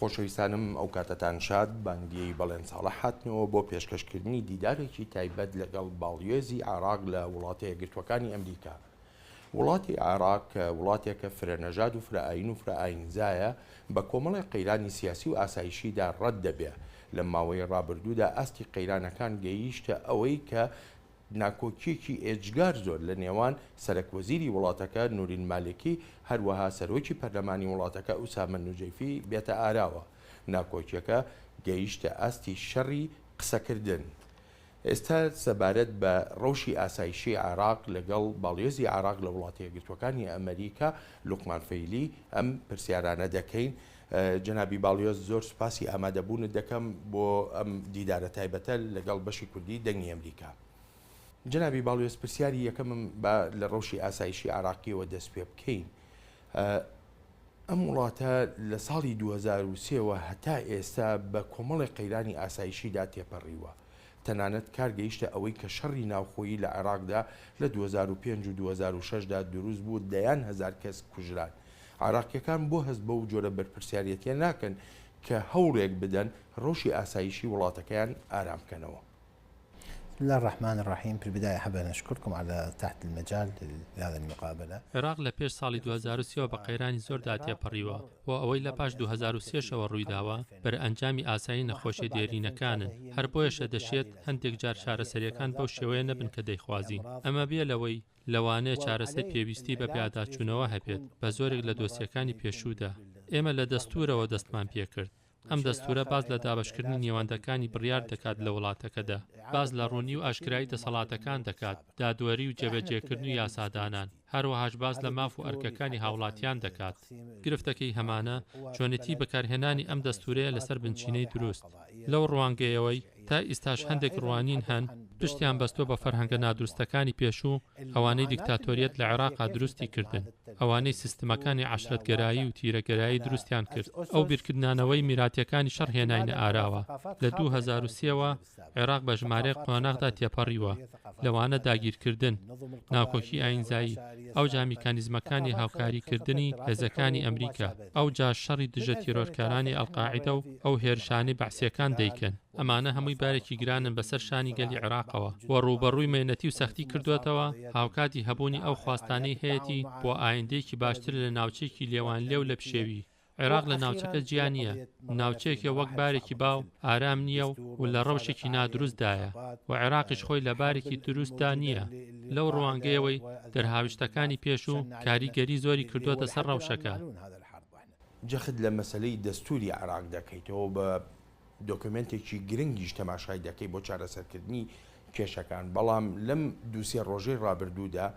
خۆشەویستانم ئەو کاتەتان شاد، بانگیی بەڵێن ساڵح هاتنەوە بۆ پێشکەشکردنی دیدارێکی تایبەت لەگەڵ باڵیۆزی عێراق لە وڵاتە یەکگرتووەکانی ئەمریکا. وڵاتی عێراق کە وڵاتێکە فرە نەژاد و فرە ئایین و فرە ئایینزایە، بە کۆمەڵێک قەیرانی سیاسی و ئاسایشیدا ڕەت دەبێ. لەم ماوەی ڕابردوودا ئاستی قەیرانەکان گەیشتە ئەوەی کە ناکۆکییەکی ئێجگار زۆر لە نێوان سەرەک وەزیری وڵاتەکە نورین مالکی هەروەها سەرۆکی پەرلەمانی وڵاتەکە ئوسامە نوجەیفی بێتە ئاراوە. ناکۆکییەکە گەیشتە ئاستی شەڕی قسەکردن. ئێستا سەبارەت بە ڕەوشی ئاسایشی عێراق لەگەڵ باڵیۆزی عێراق لە وڵاتە یەکگرتووەکانی ئەمەریکا لوقمان فەیلی ئەم پرسیارانە دەکەین. جەنابی باڵیۆز زۆر سوپاسی ئامادەبوونت دەکەم بۆ ئەم دیدارە تایبەتە لەگەڵ بەشی کوردی دەنگی ئەمریکا. جەنابی باڵیۆز پرسیاری یەکەمم با لە ڕەوشی ئاسایشی عێراقیەوە دەست پێ بکەین. ئەم وڵاتە لە ساڵی 2003 وە هەتا ئێستا بە کۆمەڵێک قەیرانی ئاسایشیدا تێپەڕیوە. تەنانەت کار گەیشتە ئەوەی کە شەڕی ناوخۆیی لە عێراقدا لە 2005 و 2006 دا دروست بوو دەیان هەزار کەس کوژران. عێراقییەکان بۆ هەست بەو جۆرە بەرپرسیاریەتیە ناکەن کە هەوڵێک بدەن ڕەوشی ئاسایشی وڵاتەکەیان ئارام بکەنەوە؟ بسم اللە الرحمن الرحیم في البداية احب ان اشكركم على اتاحة المجال لهذا المقابلة. عێراق لە پێش ساڵی 2003 ەوە بە قەیرانی زۆردا تێپەڕیوە و ئەوەی لە پاش 2003 شەوە ڕوویداوە بەرئەنجامی ئاسایی نەخۆشیە دێرینەکانن، هەر بۆیەشە دەشێت هەندێک جار چارەسەریەکان بەو شێوەیە نەبن کە دەیخوازین، ئەمە بێ لەوەی لەوانەیە چارەسەر پێویستی بە پیاداچوونەوە هەبێت بە زۆرێک لە دۆسیەکانی پێشوودا. ئێمە لە دەستوورەوە دەستمان پێکرد. ئەم دەستوورە باس لە دابەشکردنی نێوەندەکانی بڕیار دەکات لە وڵاتەکەدا، باس لە ڕوونی و ئاشکرایی دەسەڵاتەکان دەکات، دادوەری و جێبەجێکردن و یاسادانان، هەروەهاش باس لە ماف و ئەرکەکانی هاوڵاتیان دەکات. گرفتەکەی هەمانە چۆنێتیی بەکارهێنانی ئەم دەستوورەیە لەسەر بنچینەی دروست. لەو ڕوانگەیەوەی تا ئیستاش هەندێک ڕوانین هەن پشتیان بەستووە بە فەرهەنگە نادروستەکانی پێشوو، ئەوانەی دیکتاتۆریەت لە عێراقا دروستی کردن، ئەوانەی سیستمەکانی عەشرەتگەرایی و تیرەگەرایی دروستیان کرد، ئەو بیرکردنانەوەی میراتیەکانی شەڕ هێناینە ئاراوە، لە 2003 وە عێراق بە ژمارەیەک قۆناغدا تێپەڕیوە، لەوانە داگیرکردن، ناکۆکی ئاینزایی، ئەوجا میکانیزمەکانی هاوکاریکردنی هێزەکانی ئەمریکا، ئەوجا شەڕی دژە تیرۆرکارانی ئەلقاعیدە و ئەو هێرشانەی بەعسیەکان دەیکەن. ئەمانە هەمووی بارێکی گرانن بەسەر شانی گەلی عێراقەوە و ڕووبەڕووی مەینەتی و سەختی کردۆتەوە، هاوکاتی هەبوونی ئەو خواستانەی هەیەتی بۆ ئایندەیەکی باشتر لە ناوچەیەکی لێوانلێو لە پشێوی. عێراق لە ناوچەکە جیا نییە، ناوچەیەکە وەک بارێکی باو ئارام نییە و لە ڕەوشێکی نادروستدایە و عێراقیش خۆی لە بارێکی دروستدا نییە لەو ڕوانگەیەوەی دەرهاویشتەکانی پێشوو کاریگەری زۆری کردۆتە سەر ڕەوشەکە. جەخت لە مەسەلەی دەستووری عێراق دەکەیتەوە بە دۆکۆمێنتێکی گرنگیش تەماشای دەکەی بۆ چارەسەرکردنی کێشەکان، بەڵام لەم دوو سێ ڕۆژەی ڕابردوودا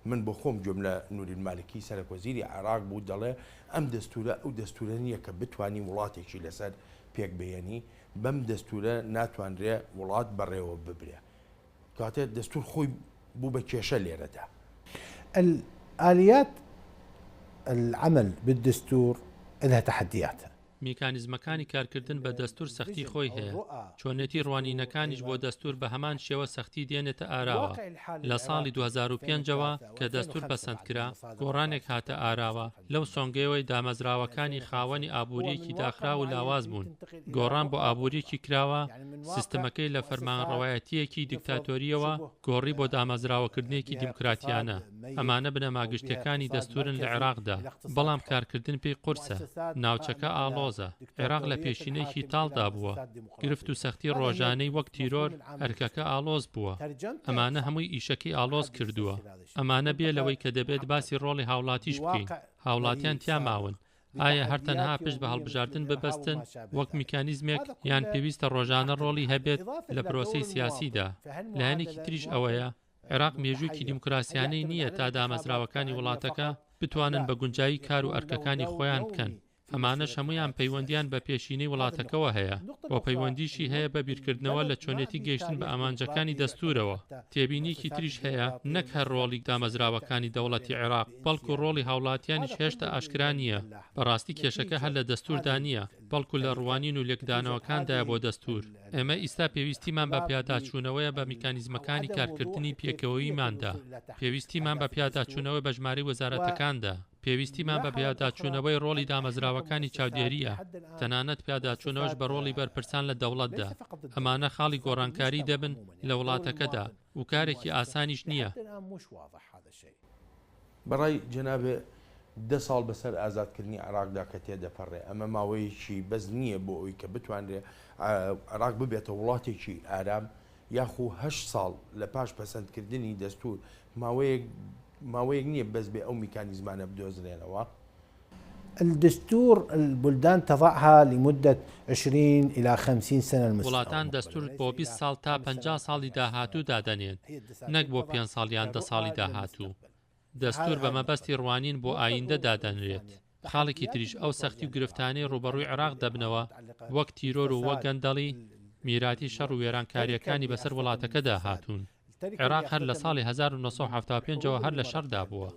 من بۆ خۆم گوێم لە نوری المالکی سەرەک وەزیری عێراق بوو دەڵێ ئەم دەستوورە ئەو دەستوورە نییە کە بتوانی وڵاتێکی لەسەر پێکبهێنی، بەم دەستوورە ناتوانرێ وڵات بەڕێوە ببرێ. کەواتە دەستوور خۆی بوو بە کێشە لێرەدا. الآلیات العمل بالدستور لها تحدیاتها. میکانیزمەکانی کارکردن بە دەستوور سەختی خۆی هەیە، چۆنێتی ڕوانینەکانیش بۆ دەستوور بە هەمان شێوە سەختی دێنێتە ئاراوە. لە ساڵی 2005 ەوە کە دەستوور پەسەند کرا، گۆڕانێک هاتە ئاراوە لەو سۆنگەیەوەی دامەزراوەکانی خاوەنی ئابوورییەکی داخراو و لاواز بوون، گۆڕان بۆ ئابوورییەکی کراوە، سیستمەکەی لە فەرمانڕەوایەتییەکی دیکتاتۆرییەوە گۆڕی بۆ دامەزراوەکردنێکی دیموکراتیانە. ئەمانە بنەما گشتیەکانی دەستوورن لە عێراقدا، بەڵام کارکردن پێی قورسە، ناوچەکە ئاڵۆزە، عێراق لە پێشینەیەکی تاڵدا بووە، گرفت و سەختی ڕۆژانەی وەک تیرۆر، ئەرکەکە ئاڵۆز بووە، ئەمانە هەمووی ئیشەکەی ئاڵۆز کردووە، ئەمانە بێ لەوەی کە دەبێت باسی ڕۆڵی هاوڵاتیش بکەین، هاوڵاتیان تیا ماون، ئایا هەر تەنها پشت بە هەڵبژاردن ببەستن وەک میکانیزمێک یان پێویستە ڕۆژانە ڕۆڵی هەبێت لە پرۆسەی سیاسیدا؟ لایەنێکی تریش ئەوەیە عێراق مێژوویەکی دیموکراسیانەی نییە تا دامەزراوەکانی وڵاتەکە بتوانن بە گونجاوی کار و ئەرکەکانی خۆیان بکەن، ئەمانەش هەموویان پەیوەندییان بە پێشینەی وڵاتەکەوە هەیە و پەیوەندیشی هەیە بە بیرکردنەوە لە چۆنێتی گەیشتن بە ئامانجەکانی دەستوورەوە. تێبینییەکی تریش هەیە، نەک هەر ڕۆڵی دامەزراوەکانی دەوڵەتی عێراق، بەڵکو ڕۆڵی هاوڵاتیانیش هێشتا ئاشکرا نییە. بەڕاستی کێشەکە هەر لە دەستووردا نییە، بەڵکو لە ڕوانین و لێکدانەوەکاندایە بۆ دەستوور. ئێمە ئیستا پێویستیمان بە پیاداچوونەوەیە بە میکانیزمەکانی کارکردنی پێکەوەییماندا. پێویستیمان بە پیاداچوونەوەی بە ژمارەی وەزارەتەکاندا. پێویستیمان بە پیاداچوونەوەی ڕۆڵی دامەزراوەکانی چاودێرییە، تەنانەت پیاداچوونەوەش بە ڕۆڵی بەرپرسان لە دەوڵەتدا. ئەمانە خاڵی گۆڕانکاری دەبن لە وڵاتەکەدا و کارێکی ئاسانیش نییە. بەڕای جەنابێ دە ساڵ بەسەر ئازادکردنی عێراقدا کە تێدەپەڕێ، ئەمە ماوەیەکی بەس نییە بۆ ئەوی کە بتوانرێ عێراق ببێتە وڵاتێکی ئارام، یاخو هەشت ساڵ لە پاش پەسەندکردنی دەستوور ماوەیەک ماوەیەک نییە بەس بێ ئەو میکانیزمانە بدۆزرێنەوە؟ الدستور البلدان تضعها لمدة عشرین الی خمسین سنە وڵاتان دەستور بۆ 20 ساڵ تا 50 ساڵی داهاتوو دادەنێن نەک بۆ پێنج ساڵ یان دە ساڵی داهاتوو. دەستور بە مەبەستی ڕوانین بۆ ئایندە دادەنرێت. خاڵێکی تریش ئەو سەختی و گرفتانەی ڕووبەڕووی عێراق دەبنەوە وەک تیرۆر و وەک گەندەڵی، میراتی شەڕ و وێرانکارییەکانی بەسەر وڵاتەکەدا هاتوون. عێراق هەر لە ساڵی 1975 ەوە هەر لە شەڕدا بووە،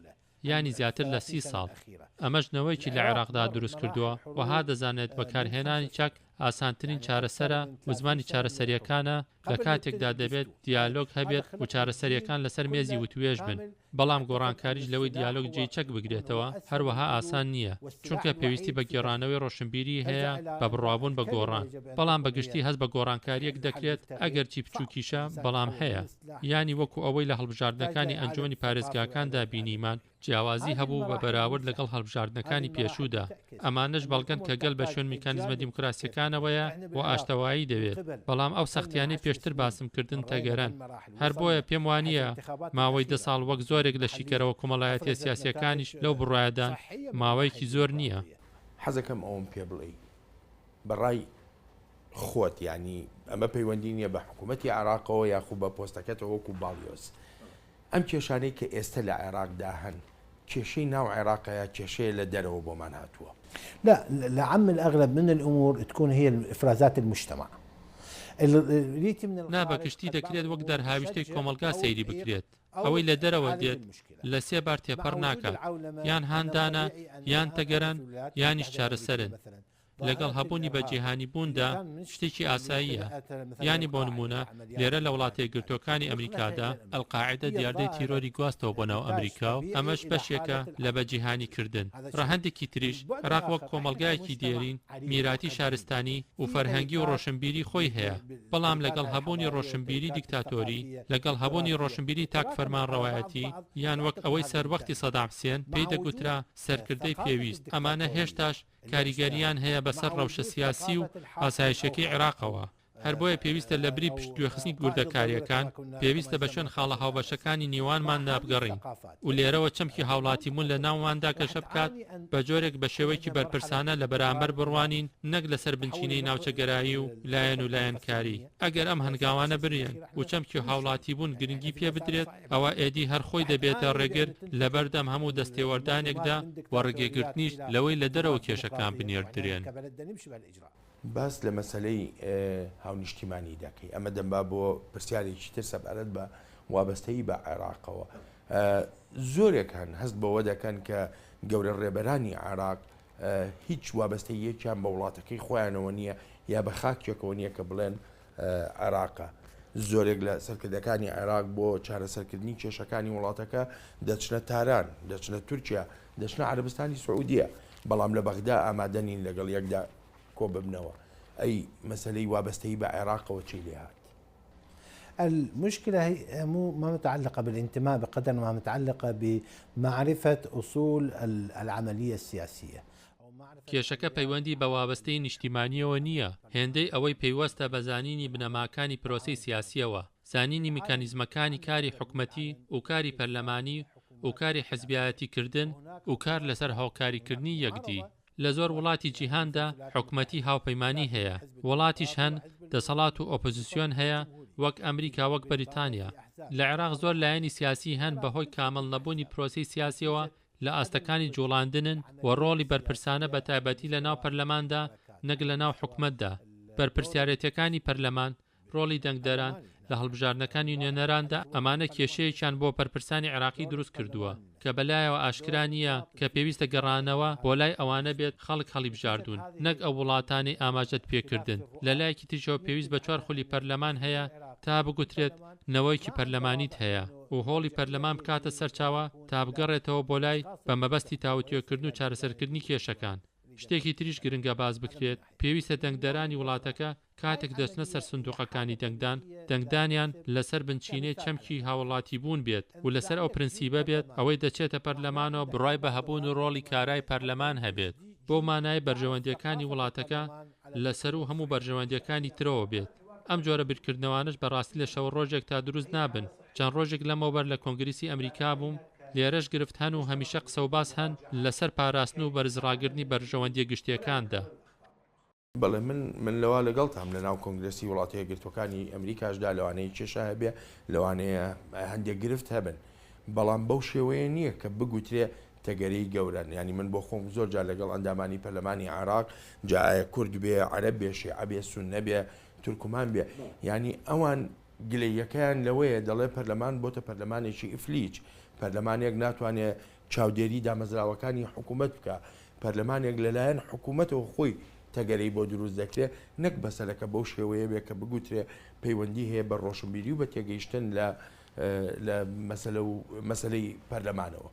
یانی زیاتر لە سی ساڵ. ئەمەش نەوەیەکی لە عێراقدا دروستکردووە وەها دەزانێت بەکارهێنانی چەک ئاسانترین چارەسەرە و زمانی چارەسەرییەکانە لە کاتێکدا دەبێت دیالۆگ هەبێت و چارەسەرییەکان لەسەر مێزی وتوێژ بن، بەڵام گۆڕانکاریش لەوەی دیالۆگ جێی چەک بگرێتەوە هەروەها ئاسان نییە، چونکە پێویستی بە گێڕانەوەی ڕۆشنبیری هەیە بە بڕوابوون بە گۆڕان، بەڵام بە گشتی هەست بە گۆڕانکارییەک دەکرێت ئەگەرچی بچووکیشە بەڵام هەیە، یانی وەکو ئەوەی لە هەڵبژاردنەکانی ئەنجومەنی پارێزگاکاندا بینیمان جیاوازی هەبوو بە بەراورد لەگەڵ هەڵبژاردنەکانی پێشوودا، ئەمانەش بەڵگەن کە گەل بە شوێن میکانیزمە دیموکراسییەکانەوەیە و ئاشتەوایی دەوێت، بەڵام ئەو سەختیانەی پێشتر باسم کردن تەگەرەن. هەر بۆیە پێم وانییە ماوەی دە ساڵ وەک زۆرێک لە شیکەرەوە کۆمەڵایەتییە سیاسییەکانیش لەو بڕوایەدان ماوەیەکی زۆر نییە. حەزەکەم ئەوەم پێ بڵێی بە ڕای خۆت یانی ئەمە پەیوەندی نییە بە حکوومەتی عێراقەوە یاخو بە پۆستەکەتەوە وەکو باڵیۆز، ئەم کێشانەی کە ئێستە لە عێراقدا هەن، کێشەی ناو عێراقە یا کێشەیە لە دەرەوە بۆمان هاتووە؟ لا لعم الاغلب من الامور تكون هي افرازات المجتمع نا بە گشتی دەکرێت وەک دەرهاویشتەی کۆمەڵگا سەیری بکرێت، ئەوەی لە دەرەوە دێت لە سێ بار تێپەڕ ناکات، یان هاندانە، یان تەگەرەن، یانیش چارەسەرن. لەگەڵ هەبوونی بەجیهانیبووندا شتێکی ئاساییە، یانی بۆ نموونە لێرە لە وڵاتەیەکگرتووەکانی ئەمریکادا ئەلقاعیدە دیاردەی تیرۆری گواستەوە بۆ ناو ئەمریکا و ئەمەش بەشێکە لە بەجیهانیکردن. ڕەهەندێکی تریش عێراق وەک کۆمەڵگایەکی دێرین میراتی شارستانی و فەرهەنگی و ڕۆشنبیری خۆی هەیە، بەڵام لەگەڵ هەبوونی ڕۆشنبیری دیکتاتۆری، لەگەڵ هەبوونی ڕۆشنبیری تاک فەرمانڕەوایەتی، یان وەک ئەوەی سەروەختی سەدام حسێن پێی دەگوترا سەرکردەی پێویست، ئەمانە هێشتاش کاریگەرییان هەیە بەسەر ڕەوشە سیاسی و ئاسایشیەکەی عێراقەوە، هەر بۆیە پێویستە لەبری پشتگوێخستنی وردەکارییەکان، پێویستە بە شوێن خاڵە هاوبەشەکانی نێوانماندا بگەڕێین و لێرەوە چەمکی هاوڵاتیبوون لە ناوماندا گەشە بکات بە جۆرێک بە شێوەیەکی بەرپرسانە لە بەرامبەر بڕوانین نەک لەسەر بنچینەی ناوچەگەرایی و لایەن و لایەنکاری. ئەگەر ئەم هەنگاوانە بنرێن و چەمکی هاوڵاتیبوون گرنگی پێ بدرێت، ئەوا ئێدی هەر خۆی دەبێتە ڕێگر لەبەردەم هەموو دەستێوەردانێکدا و ڕێگەگرتنیش لەوەی لە دەرەوە کێشەکان بنێردرێن. باس لە مەسەلەی هاونیشتیمانی دەکەی، ئەمە دەمبا بۆ پرسیارێکی تر سەبارەت بە وابەستەیی بە عێراقەوە. زۆرێک هەن هەست بەوە دەکەن کە گەورە ڕێبەرانی عێراق هیچ وابەستەییەکیان بە وڵاتەکەی خۆیانەوە نییە یا بە خاکێکەوە نییە کە بڵێن عێراقە. زۆرێک لە سەرکردەکانی عێراق بۆ چارەسەرکردنی کێشەکانی وڵاتەکە دەچنە تاران، دەچنە تورکیا، دەچنە عەرەبستانی سعودیە، بەڵام لە بەغدا ئامادە نین لەگەڵ یەکدا کۆببنەوە. ئەی مەسەلەی وابەستەیی بە عێراقەوە چی لێهات؟ المشكلة هي مو ما متعلقة بالانتماء بقدر ما متعلقة بمعرفة أصول العملية السياسية. کێشەکە پەیوەندی بە وابەستەیی نیشتیمانییەوە نییە هێندەی ئەوەی پەیوەستە بە زانینی بنەماکانی پرۆسەی سیاسییەوە، زانینی میکانیزمەکانی کاری حکومەتی و کاری پەرلەمانی و کاری حزبیایەتیکردن و کار لەسەر هاوکاریکردنی یەکدی. لە زۆر وڵاتی جیهاندا حکومەتی هاوپەیمانی هەیە، وڵاتیش هەن دەسەڵات و ئۆپۆزسیۆن هەیە وەک ئەمریکا وەک بەریتانیا. لە عێراق زۆر لایەنی سیاسی هەن بەهۆی کامڵ نەبوونی پرۆسەی سیاسیەوە لە ئاستەکانی جوڵاندنن و ڕۆڵی بەرپرسانە بەتایبەتی لە ناو پەرلەماندا نەک لە ناو حکومەتدا بەرپرسیارێتیەکانی پەرلەمان ڕۆڵی دەنگدەران لە هەڵبژاردنەکانی نوێنەراندا ئەمانە کێشەیەکیان بۆ پەرپرسانی عێراقی دروست کردووە کە بەلایەوە ئاشکرا نییە کە پێویستە گەڕانەوە بۆ لای ئەوانە بێت خەڵک هەڵیبژاردوون نەک ئەو وڵاتانەی ئاماژەت پێکردن لە لایەکی تریشەوە پێویست بە چوار خولی پەرلەمان هەیە. تا بگوترێت نەوەیەکی پەرلەمانیت هەیە و هۆڵی پەرلەمان بکاتە سەرچاوە تا بگەڕێتەوە بۆ لای بە مەبەستی تاوتوێکردن و چارەسەرکردنی کێشەکان. شتێکی تریش گرنگە باس بکرێت، پێویستە دەنگدەرانی وڵاتەکە کاتێک دەچنە سەر سندوقەکانی دەنگدان، دەنگدانیان لەسەر بنچینەی چەمکی هاوڵاتیبوون بێت و لەسەر ئەو پرنسیبە بێت ئەوەی دەچێتە پەرلەمانەوە بڕوای بە هەبوون و ڕۆڵی کارای پەرلەمان هەبێت، بەو مانایەی بەرژەوەندییەکانی وڵاتەکە لە سەروو هەموو بەرژەوەندییەکانی ترەوە بێت. ئەم جۆرە بیرکردنەوانەش بە ڕاستی لە شەو ڕۆژێکدا دروست نابن. چەند ڕۆژێک لەمەوبەر لە کۆنگریسی ئەمریکا بووم، لێرەش گرفت هەن و هەمیشە قسەوباس هەن لەسەر پاراستن و بەرزڕاگرتنی بەرژەوەندییە گشتییەکاندا. بەڵێ من من لەوە لەگەڵتام لە ناو کۆنگرێسی وڵاتە یەکگرتووەکانی ئەمریکاشدا لەوانەیە کێشە هەبێ لەوانەیە هەندێک گرفت هەبن بەڵام بەو شێوەیە نییە کە بگوترێ تەگەرەی گەورەن یانی من بۆ خۆم زۆر جار لەگەڵ ئەندامانی پەرلەمانی عێراق جا ئایا کورد بێ عەرەب بێ شیعە بێ سوننە بێ تورکمان بێ یانی ئەوان گلەییەکەیان لەوەیە دەڵێ پەرلەمان بۆتە پەرلەمانێکی ئیفلیج پەرلەمانێک ناتوانێ چاودێری دامەزراوەکانی حکوومەت بکا، پەرلەمانێک لەلایەن حکوومەتەوە خۆی تەگەرەی بۆ دروست دەکرێ، نەک مەسەلەکە بەو شێوەیە بێ کە بگوترێ پەیوەندی هەیە بە ڕۆشنبیری و بە تێگەیشتن لە لە مەسەلە و مەسەلەی پەرلەمانەوە.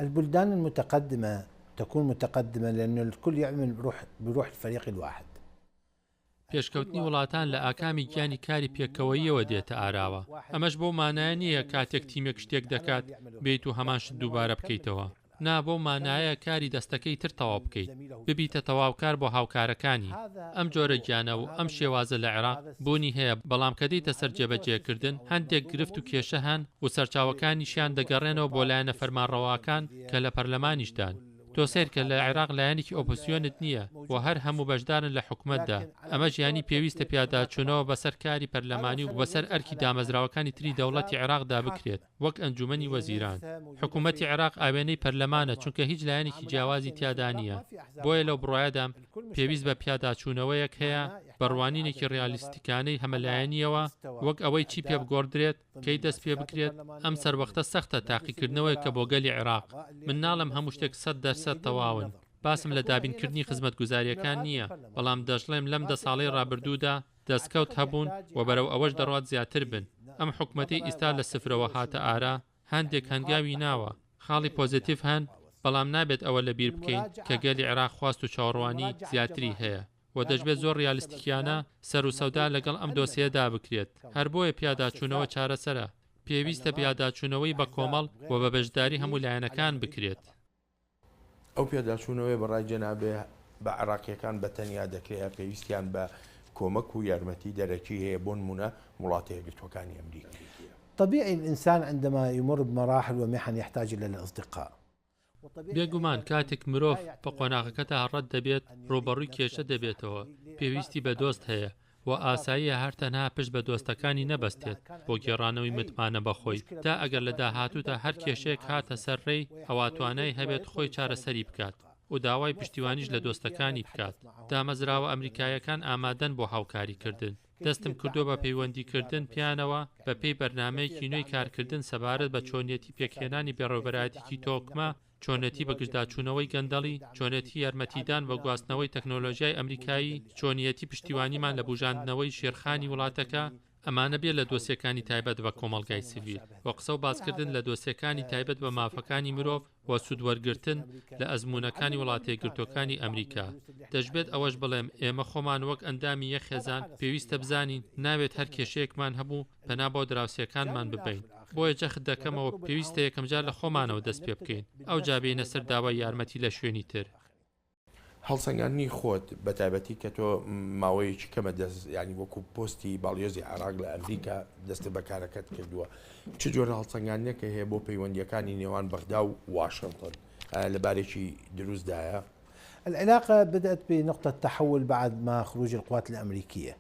البلدان المتقدمە تكون متقدمە لأن الكل يعمل بروح بروح الفريق الواحد. پێشکەوتنی وڵاتان لە ئاکامی گیانی کاری پێکەوەییەوە دێتە ئاراوە، ئەمەش بەو مانایە نییە کاتێک تیمێک شتێک دەکات بێیت و هەمان شت دووبارە بکەیتەوە، نا بەو مانایە کاری دەستەکەی تر تەواو بکەیت، ببیتە تەواوکار بۆ هاوکارەکانی. ئەم جۆرە گیانە و ئەم شێوازە لە عێراق بوونی هەیە، بەڵام کە دێیتە سەر جێبەجێکردن هەندێک گرفت و کێشە هەن و سەرچاوەکانیشیان دەگەڕێنەوە بۆ لایەنە فەرمانڕەواکان کە لە پەرلەمانیشدان. تۆ سەیرکە لە عێراق لایەنێکی ئۆپۆزسیۆنت نییە و هەر هەموو بەشدارن لە حکومەتدا، ئەمەش یانی پێویستە پیاداچوونەوە بەسەر کاری پەرلەمانی و بەسەر ئەرکی دامەزراوەکانی تری دەوڵەتی عێراقدا بکرێت وەک ئەنجومەنی وەزیران. حکومەتی عێراق ئاوێنەی پەرلەمانە چونکە هیچ لایەنێکی جیاوازی تیادا نییە، بۆیە لەو بڕوایەدام پێویست بە پیاداچوونەوەیەک هەیە بە ڕوانینێکی ڕیالیستیکانەی هەمەلایەنییەوە وەک ئەوەی چی پێبگۆڕدرێت، کەی دەست پێ بکرێت؟ ئەم سەروەختە سەختە، تاقیکردنەوەیەکە بۆ گەلی عێراق. من ناڵێم هەموو شتێک 100% تەواون، باسم لە دابینکردنی خزمەتگوزارییەکان نییە، بەڵام دەشڵێم لەم دە ساڵەی ڕابردوودا دەستکەوت هەبوون و بەرەو ئەوەش دەڕوات زیاتر بن. ئەم حکومەتەی ئیستا لە سفرەوە هاتە ئارا، هەندێک هەنگاوی ناوە، خاڵی پۆزێتیڤ هەن، بەڵام نابێت ئەوە لەبیر بکەین کە گەلی عێراق خواست و چاوەڕوانی زیاتری هەیە. و دەشبێت زۆر ڕیالیستیکیانە سەروسەودا لەگەڵ ئەم دۆسێیەدا بکرێت، هەر بۆیە پیاداچوونەوە چارەسەرە، پێویستە پیاداچوونەوەی بەکۆمەڵ و بە بەشداری هەموو لایەنەکان بکرێت. ئەو پێداچوونەوەیە بە ڕای جەنابێ بە عێراقییەکان بە تەنیا دەکرێ یا پێویستیان بە کۆمەک و یارمەتی دەرەکی هەیە بۆ نموونە وڵاتە یەکگرتووەکانی ئەمریکا؟ طبیعی الانسان عندما یمر بمراحل ومحن یحتاج الی الاصدقاء. بێگومان کاتێک مرۆڤ بە قۆناغەکەدا ڕەت دەبێت ڕووبەڕووی کێشە دەبێتەوە، پێویستی بە دۆست هەیە و ئاساییە هەر تەنها پشت بە دۆستەکانی نەبەستێت بۆ گێڕانەوەی متمانە بە خۆی تا ئەگەر لە داهاتوودا هەر کێشەیەک هاتە سەر ڕێی ئەوا توانای هەبێت خۆی چارەسەری بکات و داوای پشتیوانیش لە دۆستەکانی بکات. دامەزراوە ئەمریکاییەکان ئامادەن بۆ هاوکاریکردن. دەستم کردووە بە پەیوەندیکردن پێیانەوە بەپێی بەرنامەیەکی نوێی کارکردن سەبارەت بە چۆنیەتی پێکهێنانی بەڕێوەبەرایەتیی تۆکمە، چۆنێتی بەگژداچوونەوەی گەندەڵی، چۆنێتی یارمەتیدان بە گواستنەوەی تەکنۆلۆژیای ئەمریکایی، چۆنیەتی پشتیوانیمان لە بوژاندنەوەی ژێرخانی وڵاتەکە، ئەمانە بێ لە دۆسیەکانی تایبەت بە کۆمەڵگای سیڤیل و قسە و باسکردن لە دۆسیەکانی تایبەت بە مافەکانی مرۆڤ و سوودوەرگرتن لە ئەزموونەکانی وڵاتەیەکگرتووەکانی ئەمریکا. دەشبێت ئەوەش بڵێم ئێمە خۆمان وەک ئەندامی یەک خێزان پێویستە بزانین نابێت هەر کێشەیەکمان هەبوو پەنا بۆ دراوسێکانمان ببەین. بۆیە جەخت دەکەمەوە پێویستە یەکەمجار لە خۆمانەوە دەست پێبکەین ئەوجا بێینە سەر داوای یارمەتی لە شوێنی تر. هەڵسەنگاندنی خۆت بە تایبەتی کە تۆ ماوەیەکی کەمە دەست یانی وەکو پۆستی باڵیۆزی عێراق لە ئەمریکا دەستت بە کارەکەت کردووە چ جۆرە هەڵسەنگاندنێکە هەیە بۆ پەیوەندیەکانی نێوان بەغدا و واشنتن ئایا لە بارێکی دروستدایە؟ العلاقە بدأت بنقطة تحول بعد ما خروج القوات الأمريكية.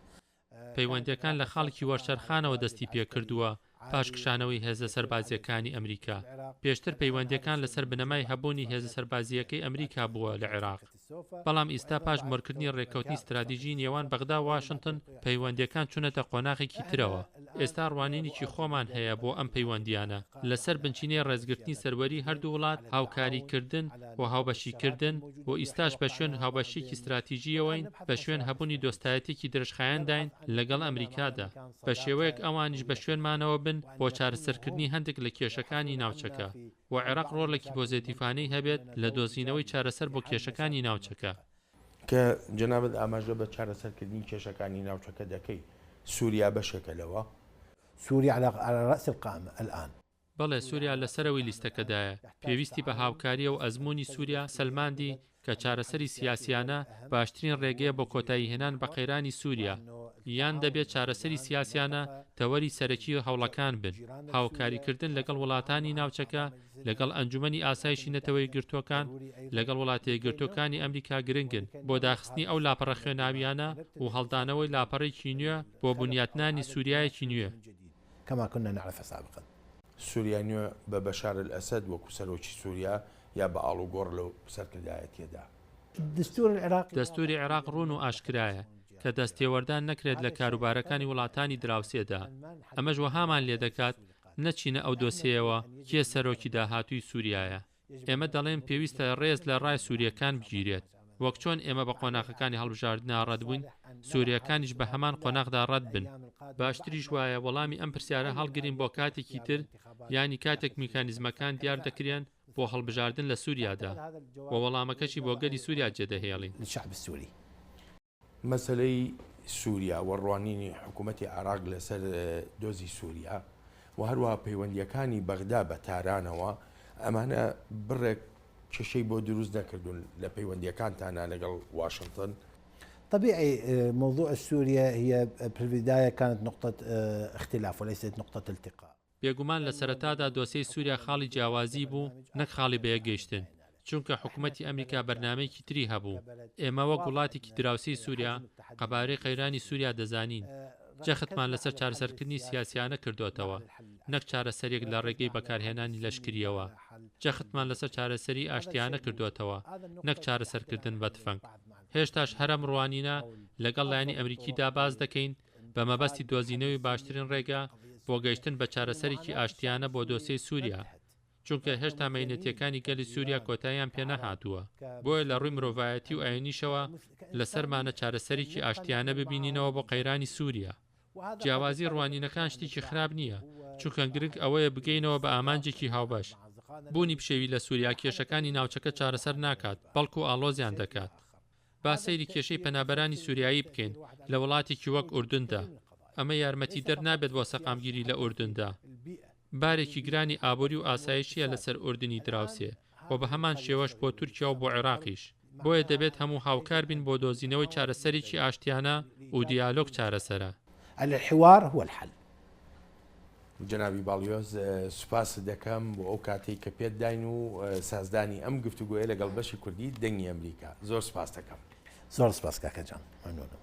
پەیوەندییەکان لە خاڵێکی وەرچەرخانەوە دەستی پێکردووە پاش کشانەوەی هێزە سەربازییەکانی ئەمریکا. پێشتر پەیوەندییەکان لەسەر بنەمای هەبوونی هێزە سەربازییەکەی ئەمریکا بووە لە عێراق. بەڵام ئیستا پاش مۆرکردنی ڕێککەوتنی ستراتیژیی نێوان بەغدا و واشنتن، پەیوەندییەکان چوونەتە قۆناغێکی ترەوە. ئێستا ڕوانینێکی خۆمان هەیە بۆ ئەم پەیوەندییانە، لەسەر بنچینەی ڕێزگرتنی سەروەری هەردوو وڵات، هاوکاریکردن و هاوبەشیکردن و ئیستاش بە شوێن هاوبەشییەکی ستراتیژییەوەین، بە شوێن هەبوونی دۆستایەتییەکی درێژخایەنداین لەگەڵ ئەمریکادا، بە شێوەیەک ئەوانیش بە شوێنمانەوە بن بۆ چارەسەرکردنی هەندێک لە کێشەکانی ناوچەکە و عێراق ڕۆڵێکی پۆزێتیفانەی هەبێت لە دۆزینەوەی چارەسەر بۆ کێشەکانی ناوچەکە. کە جەنابت ئاماژە بە چارەسەرکردنی کێشەکانی ناوچەکە دەکەی، سووریا بەشێکە لەوە؟ سوریا علی رأس القائمە الآن. بەڵێ سووریا لە سەرەوەی لیستەکەدایە، پێویستی بە هاوکارییە و ئەزموونی سووریا سەلماندی کە چارەسەری سیاسیانە باشترین ڕێگەیە بۆ کۆتاییهێنان بە قەیرانی سووریا، یان دەبێت چارەسەری سیاسیانە تەوەری سەرەکی هەوڵەکان بن، هاوکاریکردن لەگەڵ وڵاتانی ناوچەکە، لەگەڵ ئەنجومەنی ئاسایشی نەتەوە یەکگرتووەکان، لەگەڵ وڵاتە یەکگرتووەکانی ئەمریکا گرنگن بۆ داخستنی ئەو لاپەڕە خوێناوییانە و هەڵدانەوەی لاپەڕێکی نوێ بۆ بنیاتنانی سووریایەکی نوێ. کما كنا نعرفها سابقا. سوریای نوێ بە بەشار ئەلئەسەد وەکو سەرۆکی سوریا یا بە ئاڵوگۆڕ لەو سەرکردایەتیەدا؟ دەستوری عێراق ڕوون و ئاشکرایە کە دەستێوەردان نەکرێت لە کاروبارەکانی وڵاتانی دراوسێدا، ئەمەش وەهامان لێدەکات نەچینە ئەو دۆسێیەوە کێ سەرۆکی داهاتووی سوریایە. ئێمە دەڵێین پێویستە ڕێز لە ڕای سورییەکان بگیرێت، وەک چۆن ئێمە بە قۆناغەکانی هەڵبژاردنا ڕەت بووین، سورییەکانیش بە هەمان قۆناغدا ڕەت بن. باشتریش وایە وەڵامی ئەم پرسیارە هەڵگرین بۆ کاتێکی تر، یانی کاتێک میکانیزمەکان دیار دەکرێن بۆ هەڵبژاردن لە سوریادا و وەڵامەکەشی بۆ گەلی سوریا جێدەهێڵین. مەسەلەی سووریا و ڕوانینی حکوومەتی عێراق لەسەر دۆزی سووریا و هەروەها پەیوەندییەکانی بەغدا بە تارانەوە، ئەمانە بڕێک کێشەی بۆ دروست نەکردوون لە پەیوەندییەکانتانا لەگەڵ واشنتن؟ طبيعي موضوع سوريا هي في البداية كانت نقطة اختلاف وليست نقطة التقاء. بێگومان لە سەرەتادا دۆسێی سووریا خاڵی جیاوازی بوو نەک خاڵی بەیەکگەیشتن، چونکە حکومەتی ئەمریکا بەرنامەیەکی تری هەبوو، ئێمە وەک وڵاتێکی دراوسێی سووریا قەبارەی قەیرانی سووریا دەزانین، جەختمان لەسەر چارەسەرکردنی سیاسیانە کردۆتەوە نەک چارەسەریەک لە ڕێگەی بەکارهێنانی لەشکرییەوە، جەختمان لەسەر چارەسەریی ئاشتیانە کردۆتەوە نەک چارەسەرکردن بە تفەنگ. هێشتاش هەر ئەم ڕوانینە لەگەڵ لایەنی ئەمریکیدا باس دەکەین، بە مەبەستی دۆزینەوەی باشترین ڕێگە بۆ گەیشتن بە چارەسەرێکی ئاشتیانە بۆ دۆسیەی سووریا، چونکە هێشتا مەینەتییەکانی گەلی سووریا کۆتاییان پێنەهاتووە، بۆیە لە ڕووی مرۆڤایەتی و ئایینیشەوە لەسەرمانە چارەسەرێکی ئاشتیانە ببینینەوە بۆ قەیرانی سووریا. جیاوازی ڕوانینەکان شتێکی خراپ نییە، چونکە گرنگ ئەوەیە بگەینەوە بە ئامانجێکی هاوبەش. بوونی پشێوی لە سووریا کێشەکانی ناوچەکە چارەسەر ناکات، بەڵکو ئاڵۆزیان دەکات. با سەیری کێشەی پەنابەرانی سوریایی بکەین لە وڵاتێکی وەک ئوردندا. ئەمە یارمەتیدەر نابێت بۆ سەقامگیری لە ئوردندا. بارێکی گرانی ئابوری و ئاسایشییە لەسەر ئوردنی دراوسێ و بە هەمان شێوەش بۆ تورکیا و بۆ عێراقیش. بۆیە دەبێت هەموو هاوکار بین بۆ دۆزینەوەی چارەسەرێکی ئاشتیانە و دیالۆگ چارەسەرە. الحوار هو الحل. جەنابی باڵیۆز سوپاست دەکەم بۆ ئەو کاتەی کە پێت داین و سازدانی ئەم گفتوگۆیە لەگەڵ بەشی کوردی دەنگی ئەمریکا. زۆر سوپاست دەکەم. زۆر سوپاس کاکە جان. مەمنونم.